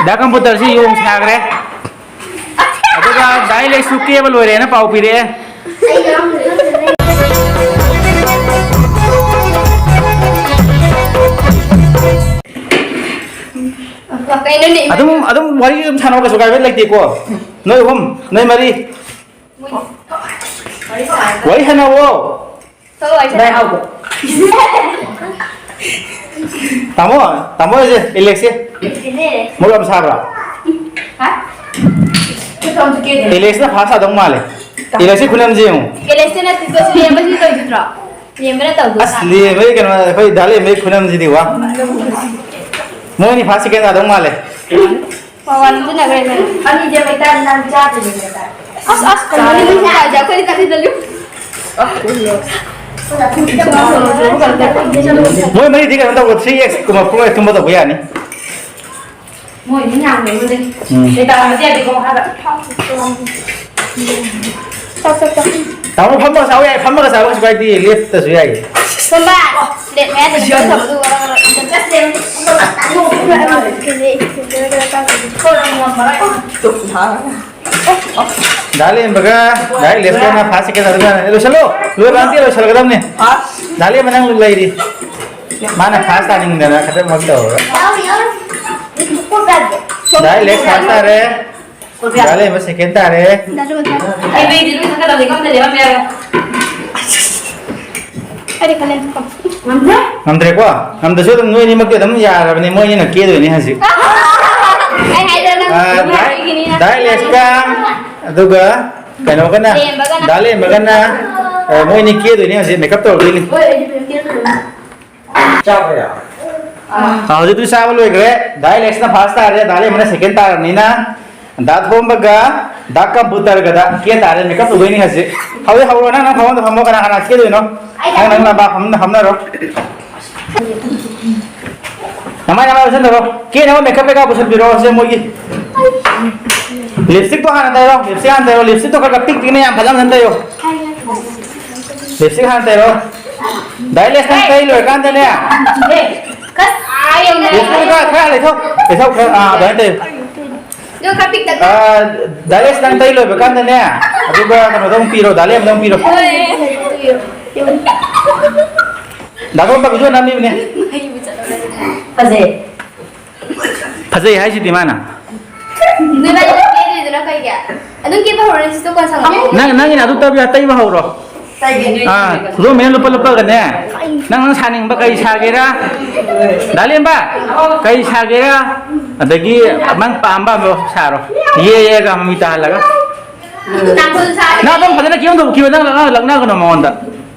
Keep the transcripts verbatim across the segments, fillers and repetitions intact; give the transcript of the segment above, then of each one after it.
ꯗꯥ ꯀꯝꯄ꯭ꯌꯨꯇꯔꯁꯤ ꯌꯣꯡ ꯁꯥꯈ꯭ꯔꯦ꯫ ꯑꯗꯨꯒ ꯗꯥ ꯏꯂꯦꯛꯁꯁꯨ ꯀꯦꯕ ꯂꯣꯏꯔꯦꯅ ꯄꯥꯎ ꯄꯤꯔꯛꯑꯦ꯫ ꯀꯩꯅꯣꯅꯦ? ꯑꯗꯨꯝ, ꯑꯗꯨꯝ ꯋꯥꯔꯤ ꯑꯗꯨꯝ ꯁꯥꯟꯅꯧ, ꯀꯩꯁꯨ ꯀꯥꯏꯕ ꯂꯩꯇꯦꯀꯣ꯫ ꯅꯣꯏ ꯑꯍꯨꯝ, ꯅꯣꯏ ꯃꯔꯤ꯫ ꯋꯥꯔꯤ ꯁꯥꯟꯅꯧꯋꯣ꯫ ꯊꯣꯛꯂꯛꯑꯣ, ꯑꯩ ꯁꯤꯗ꯫ ꯂꯥꯏ ꯍꯥꯎꯕ꯫ ꯇꯥꯃꯣ, ꯇꯥꯃꯣ ꯍꯣꯏꯁꯦ, ꯏꯂꯦꯛꯁꯦ꯫ ꯏꯂꯦ꯫ ꯃꯣꯔꯣꯛ ꯌꯥꯝ ꯁꯥꯕ꯭ꯔꯥ? ꯍꯥ? ꯏꯂꯦꯛꯁꯅ ꯐꯥꯁ ꯇꯥꯗꯧ ꯃꯥꯜꯂꯦ꯫ ꯏꯂꯦꯛꯁꯀꯤ ꯈꯨꯅꯝꯁꯦ ꯌꯦꯡꯉꯨ꯫ ꯏꯂꯦꯛꯁꯇ ꯅꯠꯇꯦ, ꯁꯤ ꯂꯦꯝꯕꯁꯤ ꯇꯧꯗ꯭ꯔꯣ? ꯂꯦꯝꯕꯅ ꯇꯧꯗꯣꯏ ꯑꯁ, ꯁꯥ꯫ ꯂꯦꯝꯕꯒꯤ ꯀꯩꯅꯣ, ꯑꯩꯈꯣꯏ ꯗꯥ ꯂꯦꯝꯕꯒꯤ ꯈꯨꯅꯝꯁꯤꯗꯤ ꯋꯥ꯫ ꯃꯣꯏꯅꯤ ꯐꯥꯁ ꯁꯦꯀꯦꯟ ꯇꯥꯗꯧ ꯃꯥꯜꯂꯦ꯫ ꯃꯋꯥ ꯂꯧꯗꯅ ꯀꯩꯅꯣ꯫ ꯑꯅꯤꯁꯦ ꯃꯩꯇꯥꯟ ꯅꯪ ꯆꯥꯗꯣꯏꯅꯦ ꯃꯩꯇꯥꯟ꯫ ꯑꯁ, ꯑꯁ, ꯀꯩꯅꯣꯅꯦ ꯅꯪ ꯆꯥꯏꯁꯦ? ꯑꯩꯈꯣꯏꯗꯤ ꯀꯔꯤꯗ ꯂꯨ-, ꯃꯣꯏ ꯃꯔꯤꯗꯤ ꯀꯩꯅꯣ ꯇꯧꯕ, ꯊ꯭ꯔꯤ ꯑꯦꯛꯁ ꯀꯨꯝꯕ, ꯐꯣꯔ ꯑꯦꯛꯁ ꯀꯨꯝꯕ ꯇꯧꯕ ꯌꯥꯅꯤ꯫ ꯃꯣꯏꯗꯤ ꯌꯥꯝ ꯂꯩꯕꯅꯦ꯫ ꯎꯝ꯫ ꯃꯩꯇꯥꯟ ꯍꯥꯞꯄꯗꯤ ꯌꯥꯗꯦꯀꯣ, ꯃꯈꯥꯗ꯫ ꯆꯥꯎ, ꯆꯥꯎ, ꯆꯥꯎ꯫ ꯇꯥꯃꯣ, ꯐꯝꯃꯒ ꯆꯥꯎ ꯌꯥꯏ, ꯐꯝꯃꯒ ꯆꯥꯕ ꯀꯩꯁꯨ ꯀꯥꯏꯗꯦ, ꯂꯦꯞꯇꯁꯨ ꯌꯥꯏ꯫ ꯐꯝꯕ, ꯄ꯭ꯂꯦꯠ ꯃꯌꯥꯗ ꯈꯤꯇꯪ ꯊꯝꯃꯣ, ꯑꯗꯨꯒ ꯒꯔ ꯒꯔ ꯒꯔ꯫ ꯗꯥ ꯂꯦꯝꯕꯒ ꯗꯥ ꯏꯂꯦꯛꯁꯀꯅ ꯐꯥꯔꯁ ꯁꯦꯀꯦꯟ ꯑꯗꯨꯃꯥꯏꯅ ꯂꯣꯏꯁꯜꯂꯣ꯫ ꯂꯣꯏꯕ ꯅꯠꯇꯦ, ꯂꯣꯏꯁꯜꯂꯒꯗꯕꯅꯤ꯫ ꯗꯥ ꯂꯦꯝꯕ ꯅꯪ ꯂꯩꯔꯤ꯫ ꯃꯥꯅ ꯐꯥꯔꯁ ꯇꯥꯅꯤꯡꯗꯅ ꯈꯇꯪꯃꯛ ꯇꯧꯔꯒ꯫ ꯗꯥ ꯏꯂꯦꯛꯁ ꯐꯥꯔꯁ ꯇꯥꯔꯦ꯫ ꯗꯥ ꯂꯦꯝꯕ ꯁꯦꯀꯦꯟ ꯇꯥꯔꯦ꯫ ꯑꯩ ꯃꯩꯗꯤ ꯂꯣꯏ ꯊꯛꯀꯗꯕꯅꯤ, ꯀꯝꯇ ꯂꯦꯝꯍꯟꯕ ꯌꯥꯔꯣꯏ꯫ ꯑꯩꯗꯤ ꯈꯜꯂꯦ꯫ ꯉꯝꯗ꯭ꯔꯦ? ꯉꯝꯗ꯭ꯔꯦꯀꯣ? ꯉꯝꯗ꯭ꯔꯁꯨ ꯑꯗꯨꯝ ꯅꯣꯏ ꯑꯅꯤꯃꯛꯇꯤ ꯑꯗꯨꯝ ꯌꯥꯔꯕꯅꯦ, ꯃꯣꯏ ꯑꯅꯤꯅ ꯀꯦꯗꯣꯏꯅꯦ ꯍꯧꯖꯤꯛ꯫ ꯑꯩ ꯍꯥꯏꯗ꯭ꯔꯥ ꯅꯪ ꯑꯥ, ꯗꯥꯏ-, ꯀꯦꯒꯤꯅꯤꯅ? ꯗꯥꯏꯂꯦꯛꯁꯀ ꯑꯗꯨꯒ ꯀꯩꯅꯣꯒꯅ, ꯂꯦꯝꯕꯒꯅ꯫ ꯗꯥ ꯂꯦꯝꯕꯒꯅ, ꯑ, ꯃꯣꯏ ꯑꯅꯤ ꯀꯦꯗꯣꯏꯅꯦ ꯍꯧꯖꯤꯛ, ꯃꯦꯀꯞ ꯇꯧꯔꯗꯣꯏꯅꯤ꯫ ꯍꯣꯏ, ꯑꯩꯗꯤ ꯀꯦꯗꯣꯏꯅꯦ꯫ ꯆꯥꯕ ꯌꯥ꯫ ꯑꯥ, ꯍꯧꯖꯤꯛꯇꯤ ꯆꯥꯕ ꯂꯣꯏꯈ꯭ꯔꯦ꯫ ꯗꯥꯏꯂꯦꯛꯁꯅ ꯐꯥꯔꯁ ꯇꯥꯔꯦ, ꯗꯥ ꯂꯦꯝꯕꯅ ꯁꯦꯀꯦꯟ ꯇꯥꯔꯕꯅꯤꯅ꯫ ꯗꯥ ꯊꯣꯝꯕꯒ ꯗꯥ ꯀꯝꯄ꯭ꯌꯨꯇꯔꯒꯗ ꯀꯦ ꯇꯥꯔꯦ, ꯃꯦꯀꯞ ꯇꯧꯗꯣꯏꯅꯤ ꯍꯧꯖꯤꯛ꯫ ꯍꯧꯖꯤꯛ ꯍꯧꯔꯣ, ꯅꯪ, ꯅꯪ ꯐꯃꯨꯡꯗ ꯐꯝꯃꯣ, ꯀꯅꯥ ꯀꯅꯥ ꯀꯦꯗꯣꯏꯅꯣ? ꯅꯪ, ꯅꯪ ꯂꯝꯕꯥ ꯐꯃꯨꯡꯗ ꯐꯝꯅꯔꯣ꯫ ꯅꯃꯥꯏ, ꯅꯃꯥꯏ ꯑꯣꯟꯁꯤꯟꯅꯔꯣ꯫ ꯀꯦꯅꯕ ꯃꯦꯀꯞ ꯀꯩꯀꯥ ꯄꯨꯁꯟꯕꯤꯔꯣ, ꯁꯦ ꯃꯣꯏꯒꯤ꯫ ꯂꯤꯞꯁꯇꯤꯛꯇꯣ ꯍꯥꯟꯅ ꯇꯩꯔꯣ, ꯂꯤꯞꯁꯇꯤꯛ ꯍꯥꯟꯅ ꯇꯩꯔꯣ, ꯂꯤꯞꯁꯇꯤꯛꯇꯣ ꯈꯔ ꯈꯔ ꯄꯤꯛ ꯄꯤꯛꯅ ꯌꯥꯝ ꯐꯖ ꯐꯖꯅ ꯇꯩꯌꯣ꯫ ꯂꯤꯞꯁꯇꯤꯛ ꯍꯥꯟꯅ ꯇꯩꯔꯣ꯫ ꯗꯥꯏꯂꯦꯁ ꯅꯪ ꯇꯩ ꯂꯣꯏꯔꯀꯥꯟꯗꯅꯦ꯫ ꯌꯦꯁꯄꯨꯔꯒ ꯈꯔ ꯂꯩꯊꯧ꯫ ꯂꯩꯊꯧ ꯈꯔ, ꯑꯥ, ꯑꯗꯨꯃꯥꯏꯅ ꯇꯧ꯫ ꯑꯗꯨ ꯈꯔ ꯄꯤꯛꯇꯛ ꯇꯧ꯫ ꯑꯥ, ꯗꯥꯏꯔꯦꯛꯁ ꯅꯪ ꯇꯩ ꯂꯣꯏꯕ ꯀꯥꯟꯗꯅꯦ, ꯑꯗꯨꯒ ꯀꯩꯅꯣꯗ ꯑꯃꯨꯛ ꯄꯤꯔꯣ, ꯗꯥꯂꯦꯝꯗ ꯑꯃꯨꯛ ꯄꯤꯔꯣ꯫ ꯍꯣꯏ꯫ ꯗꯥ ꯊꯣꯝꯕ ꯚꯤꯗꯤꯑꯣ ꯅꯝꯃꯤꯕꯅꯦ꯫ ꯐꯖꯩ꯫ ꯐꯖꯩ ꯍꯥꯏꯁꯤꯗꯤ ꯃꯥꯅ꯫ ꯅꯣꯏꯕꯥꯅꯤ ꯀꯦꯗ꯭ꯔꯤꯗꯨꯅ ꯀꯩꯒꯤ? ꯑꯗꯨꯝ ꯀꯦꯕ ꯍꯧꯔꯅꯤ, ꯁꯤꯁꯨ ꯀꯣꯟ ꯁꯪꯉꯛꯑꯣ꯫ ꯅꯪ, ꯅꯪꯒꯤꯅ ꯑꯗꯨ ꯇꯩꯕ, ꯇꯩꯕ ꯍꯧꯔꯣ꯫ ꯑꯥ, ꯈꯨꯗꯣꯝꯕꯤꯅ ꯂꯨꯄꯥ ꯂꯨꯄꯥꯒꯅꯦ꯫ ꯅꯪ, ꯅꯪ ꯁꯥꯅꯤꯡꯕ ꯀꯩ ꯁꯥꯒꯦꯔꯥ? ꯗꯥꯂꯦꯝꯕ, ꯀꯩ ꯁꯥꯒꯦꯔꯥ? ꯑꯗꯒꯤ ꯅꯪ ꯄꯥꯝ ꯄꯥꯝꯕ ꯁꯥꯔꯣ꯫ ꯌꯦ ꯌꯦꯒ ꯃꯃꯤ ꯇꯥꯍꯜꯂꯒ꯫ ꯇꯥꯡꯈꯨꯜ ꯁꯥꯒꯦ꯫ ꯅꯪ ꯑꯗꯨꯝ ꯐꯖꯅ ꯀꯦꯕ ꯍꯧꯔꯣ, ꯅꯪ ꯂꯛꯅ-, ꯂꯛꯅꯒꯅꯣ ꯃꯉꯣꯟꯗ꯫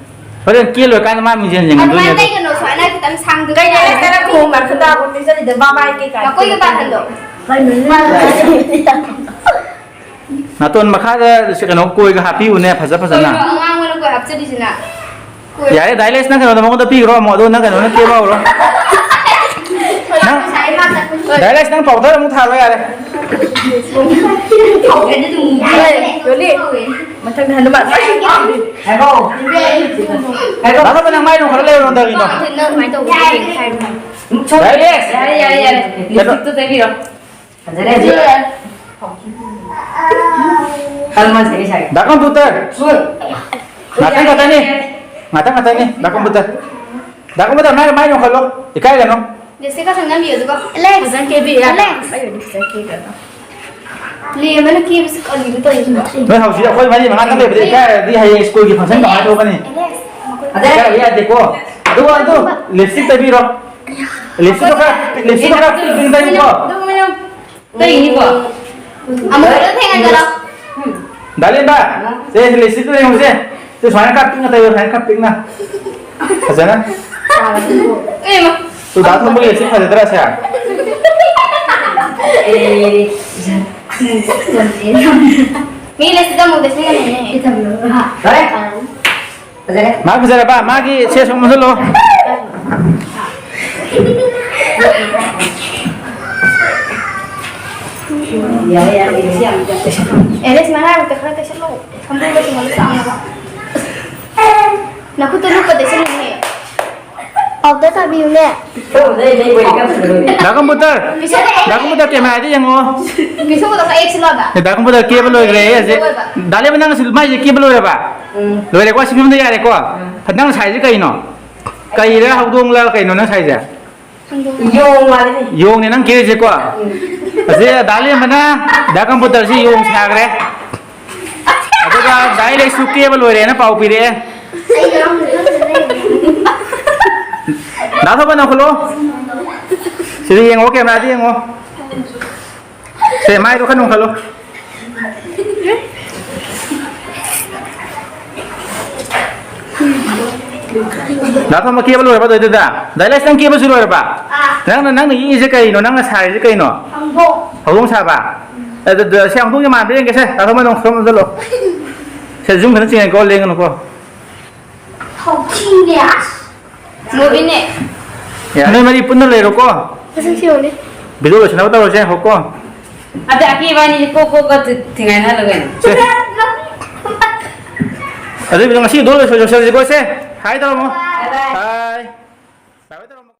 ꯍꯣꯔꯦꯟ ꯀꯦ ꯂꯣꯏꯔꯀꯥꯟꯗ ꯃꯥ ꯃꯤꯡꯁꯦꯜ ꯌꯦꯡꯍꯟꯗꯣꯏꯅꯦ ꯑꯗꯨꯃꯥꯏꯅ ꯑꯗꯣ꯫ ꯀꯩꯒꯤꯅꯣ ꯁꯨꯃꯥꯏꯅ ꯈꯤꯇꯪ ꯁꯥꯡꯗꯣꯏꯅꯦ? ꯀꯩꯅꯣ ꯍꯥꯏꯁꯦ? ꯇꯔꯥ ꯈꯣꯡ ꯃꯔꯛꯇ ꯇꯥꯕ ꯄꯤꯖꯔꯤꯗꯣ ꯕꯥꯕꯥꯏ ꯀꯩꯀꯥ ꯃꯈꯣꯏꯒ ꯄꯥꯍꯜꯂꯣ꯫ ꯅꯥꯇꯣꯟ ꯃꯈꯥꯗ ꯁꯤ ꯀꯩꯅꯣ ꯀꯣꯏꯒ ꯍꯥꯞꯄꯤꯌꯨꯅꯦ, ꯐꯖ ꯐꯖꯅ꯫ ꯀꯣꯏꯒ ꯑꯉꯥꯡꯕꯅ ꯀꯣꯏ ꯍꯥꯞꯆꯔꯤꯁꯤꯅ꯫ ꯀꯣꯏ꯫ ꯌꯥꯔꯦ, ꯗꯥꯏꯂꯦꯁ, ꯅꯪ ꯀꯩꯅꯣꯗꯣ ꯃꯉꯣꯟꯗ ꯄꯤꯈ꯭ꯔꯣ ꯑꯃꯨꯛ, ꯑꯗꯨꯒ ꯅꯪ ꯀꯩꯅꯣꯅ ꯀꯦꯕ ꯍꯧꯔꯣ꯫ ꯅꯪ, ꯉꯁꯥꯏ ꯃꯥ ꯆꯠꯄꯅꯤ꯫ ꯗꯥꯏꯂꯦꯁ, ꯅꯪ ꯄꯥꯎꯗꯔ ꯑꯃꯨꯛ ꯊꯥꯜꯂꯣ ꯌꯥꯔꯦ꯫ ꯄꯥꯎꯗꯔꯗꯤ ꯑꯗꯨꯝ ꯌꯣꯜꯂꯤ꯫ ꯃꯊꯪꯗ ꯍꯟꯗꯛ ꯃꯥ ꯍꯥꯏꯔꯣ꯫ ꯍꯥꯏꯔꯣ꯫ ꯗꯥ ꯊꯣꯝꯕ, ꯅꯪ ꯃꯥꯏ ꯅꯣꯡꯈꯠꯂ ꯂꯩꯔꯣ, ꯅꯪ ꯇꯧꯔꯤꯗꯣ꯫ ꯅꯪ ꯑꯗꯨꯃꯥꯏꯅ ꯇꯧꯕ ꯌꯥꯏ ꯍꯥꯏꯕ꯫ ꯗꯥꯏꯂꯦꯁ! ꯌꯥꯔꯦ, ꯌꯥꯔꯦ, ꯌꯥꯔꯦ꯫ ꯀꯩꯅꯣ? ꯂꯤꯞꯁꯇꯤꯛꯇꯣ ꯇꯩꯕꯤꯔꯣ꯫ ꯐꯖꯔꯦ ꯍꯧꯖꯤꯛ꯫ ꯀꯜꯃꯟ ꯁꯥꯏ ꯁꯥꯏ꯫ ꯗꯥ ꯀꯝꯄ꯭ꯌꯨꯇꯔ꯫ ꯁꯨ꯫ ꯉꯥꯛꯇꯪ ꯈꯛꯇꯅꯤ꯫ ꯉꯥꯛꯇꯪ ꯈꯛꯇꯅꯤ꯫ ꯗꯥ ꯀꯝꯄ꯭ꯌꯨꯇꯔ꯫ ꯗꯥ ꯀꯝꯄ꯭ꯌꯨꯇꯔ, ꯃꯥꯏ, ꯃꯥꯏ ꯌꯣꯟꯈꯠꯂꯣ꯫ ꯏꯀꯥꯏꯒꯅꯨ꯫ ꯂꯤꯞꯁꯇꯤꯛ ꯈꯛꯇꯪ ꯅꯝꯕꯤꯌꯨ ꯑꯗꯨꯒ꯫ ꯑꯦꯂꯦꯛꯁ꯫ ꯐꯖꯅ ꯀꯦꯕꯤꯌꯨ꯫ ꯑꯦꯂꯦꯛꯁ꯫ ꯑꯩ ꯑꯣꯏꯔꯗꯤ ꯐꯖꯅ ꯀꯦꯒ꯭ꯔꯕ꯫ ꯂꯦꯝꯕꯅ ꯀꯦꯕꯁꯤ ꯀꯔꯤꯅꯣ ꯇꯧꯔꯤꯁꯤꯅ? ꯅꯣꯏ ꯍꯧꯖꯤꯛ ꯑꯩꯈꯣꯏ ꯃꯔꯤ ꯃꯉꯥꯇꯪ ꯂꯩꯕꯗ ꯏꯀꯥꯏꯔꯗꯤ ꯍꯌꯦꯡ ꯁ꯭ꯀꯨꯜꯒꯤ ꯐꯪꯁꯟ ꯀꯃꯥꯏꯅ ꯊꯣꯛꯀꯅꯤ? ꯑꯦꯂꯦꯛꯁ꯫ ꯏꯀꯥꯏꯕ ꯌꯥꯗꯦꯀꯣ꯫ ꯑꯗꯨꯒ ꯑꯗꯨ ꯂꯤꯞꯁꯇꯤꯛ ꯇꯩꯕꯤꯔꯣ꯫ ꯂꯤꯞꯁꯇꯤꯛꯇꯣ ꯈꯔ, ꯂꯤꯞꯁꯇꯤꯛꯇꯣ ꯈꯔ ꯄꯤꯛꯅ ꯇꯩꯌꯨꯀꯣ꯫ ꯇꯩꯅꯤꯀꯣ꯫ ꯑꯃꯨꯛ ꯂꯣꯏ ꯊꯦꯡꯅꯗꯅ꯫ ꯗꯥꯂꯦꯟꯕ, ꯁꯦ, ꯁꯦ, ꯂꯤꯞꯁꯇꯤꯛꯇꯣ ꯌꯦꯡꯉꯨꯁꯦ꯫ ꯁꯦ, ꯁꯨꯃꯥꯏꯅ ꯈꯔ ꯄꯤꯛꯅ ꯇꯩꯌꯨ, ꯁꯨꯃꯥꯏꯅ ꯈꯔ ꯄꯤꯛꯅ꯫ ꯐꯖꯅ꯫ ꯑꯦ, ꯃꯥ꯫ ꯇꯨ ꯗꯥ ꯊꯣꯝꯕꯒꯤ ꯂꯤꯞꯁꯇꯤꯛ ꯐꯖꯗ꯭ꯔꯥ ꯁꯦ? ꯃꯤ ꯂꯤꯞꯁꯇꯤꯛ ꯑꯃꯨꯛ ꯇꯩꯁꯤꯟꯒꯅꯤꯅꯦ꯫ ꯌꯥꯔꯦ꯫ ꯐꯖꯔꯦ꯫ ꯃꯥ ꯐꯖꯔꯕ? ꯃꯥꯒꯤ ꯁꯦ ꯁꯨꯝ ꯑꯣꯟꯁꯤꯜꯂꯣ꯫ ꯌꯥꯔꯦ, ꯌꯥꯔꯦ, ꯌꯥꯔꯦ, ꯌꯥꯔꯦ꯫ ꯑꯦꯂꯤꯁ, ꯃꯔꯥꯏꯕꯛꯇ ꯈꯔ ꯇꯩꯁꯜꯂꯣ꯫ ꯁꯝꯕ꯭ꯔꯨꯗ ꯀꯩꯅꯣꯝ ꯆꯥꯝꯅꯕ꯫ ꯅꯈꯨꯠꯇ ꯂꯨꯞꯄ ꯇꯩꯁꯜꯂꯨꯅꯦ꯫ ꯑꯝꯇ ꯊꯥꯕꯤꯌꯨꯅꯦ꯫ ꯗꯥ ꯀꯝꯄ꯭ꯌꯨꯇꯔ, ꯗꯥ ꯀꯝꯄ꯭ꯌꯨꯇꯔ, ꯀꯦꯃꯦꯔꯥꯗ ꯌꯦꯡꯉꯣ꯫ ꯑꯦ, ꯗꯥ ꯀꯝꯄ꯭ꯌꯨꯇꯔ ꯀꯦꯕ ꯂꯣꯏꯈ꯭ꯔꯦ ꯍꯧꯖꯤꯛ꯫ ꯗꯥ ꯂꯦꯝꯕ, ꯅꯪ ꯑꯁꯤ ꯃꯥꯏꯁꯦ ꯀꯦꯕ ꯂꯣꯏꯔꯕ? ꯎꯝ꯫ ꯂꯣꯏꯔꯦꯀꯣ, ꯁꯤ ꯐꯤꯕꯝꯗ ꯌꯥꯔꯦꯀꯣ? ꯎꯝ꯫ ꯅꯪ ꯁꯥꯏꯁꯦ ꯀꯩꯅꯣ? ꯀꯩꯔꯥ, ꯍꯧꯗꯣꯡꯂ ꯀꯩꯅꯣ ꯅꯪ ꯁꯥꯏꯁꯦ? ꯌꯣꯡ ꯃꯥꯜꯂꯤꯅꯦ꯫ ꯌꯣꯡꯅꯦ ꯅꯪ ꯀꯦꯔꯤꯁꯦꯀꯣ? ꯎꯝ꯫ ꯑꯁꯤ ꯗꯥ ꯂꯦꯝꯕꯅ ꯗꯥ ꯀꯝꯄ꯭ꯌꯨꯇꯔꯁꯤ ꯌꯣꯡ ꯁꯥꯈ꯭ꯔꯦ꯫ ꯑꯗꯨꯒ ꯗꯥ ꯏꯂꯦꯛꯁꯁꯨ ꯀꯦꯕ ꯂꯣꯏꯔꯦꯅ ꯄꯥꯎ ꯄꯤꯔꯛꯑꯦ꯫ ꯗꯥ ꯊꯧꯕ, ꯅꯣꯡꯈꯠꯂꯣ꯫ ꯁꯤꯗ ꯌꯦꯡꯉꯣ, ꯀꯦꯃꯦꯔꯥꯗ ꯌꯦꯡꯉꯣ꯫ ꯁꯦ, ꯃꯥꯏꯗꯣ ꯈꯔ ꯅꯣꯡꯈꯠꯂꯣ꯫ ꯗꯥ ꯊꯣꯝꯕ, ꯀꯦꯕ ꯂꯣꯏꯔꯕ ꯑꯗꯨꯗ? ꯗꯥ ꯏꯂꯦꯛꯁ, ꯅꯪ ꯀꯦꯕꯁꯨ ꯂꯣꯏꯔꯕ? ꯑꯥ꯫ ꯅꯪꯅ, ꯅꯪꯅ ꯌꯦꯛꯏꯁꯦ ꯀꯩꯅꯣ? ꯅꯪꯅ ꯁꯥꯔꯤꯁꯦ ꯀꯩꯅꯣ? ꯍꯧꯗꯣꯡ꯫ ꯍꯧꯗꯣꯡ ꯁꯥꯕ? ꯑꯗꯨꯗ ꯁꯦ, ꯍꯧꯗꯣꯡꯁꯦ ꯃꯥꯟꯕ꯭ꯔꯥ ꯌꯦꯡꯒꯦꯁꯦ꯫ ꯗꯥ ꯊꯣꯝꯕ, ꯅꯣꯡ ꯁꯣꯝꯗ ꯆꯠꯂꯣ꯫ ꯁꯦ, ꯖꯨꯝ ꯈꯤꯇꯪ ꯆꯤꯡꯉꯦꯀꯣ, ꯂꯦꯡꯒꯅꯨꯀꯣ꯫ ꯍꯧꯊꯤꯅꯦ, ꯑꯁ꯫ ꯃꯨꯚꯤꯅꯦ꯫ ꯌꯥꯔꯦ, ꯅꯣꯏ ꯃꯔꯤ ꯄꯨꯟꯅ ꯂꯩꯔꯣꯀꯣ꯫ ꯃꯁꯛꯁꯤ ꯌꯦꯡꯉꯨꯅꯦ꯫ ꯚꯤꯗꯤꯑꯣ ꯂꯣꯏꯁꯤꯟꯅꯕ ꯇꯧꯔꯁꯦ, ꯍꯧꯀꯣ꯫ ꯑꯗ ꯑꯀꯤ ꯏꯕꯥꯅꯤꯁꯦ ꯀꯣꯛ ꯀꯣꯛꯀ ꯊꯤ-, ꯊꯤꯡꯒꯥꯏꯅꯍꯜꯂꯒ ꯀꯩꯅꯣ꯫ ꯁꯦ꯫ ꯑꯗꯨꯏ ꯚꯤꯗꯤꯑꯣ ꯉꯁꯤ ꯚꯤꯗꯤꯑꯣ ꯂꯣꯏꯁꯤꯜꯂꯁꯤꯀꯣ, ꯁꯦ꯫ ꯍꯥꯏ ꯇꯧꯔꯝꯃꯣ꯫ ꯕꯥꯏ ꯕꯥꯏ꯫ ꯑꯥ꯫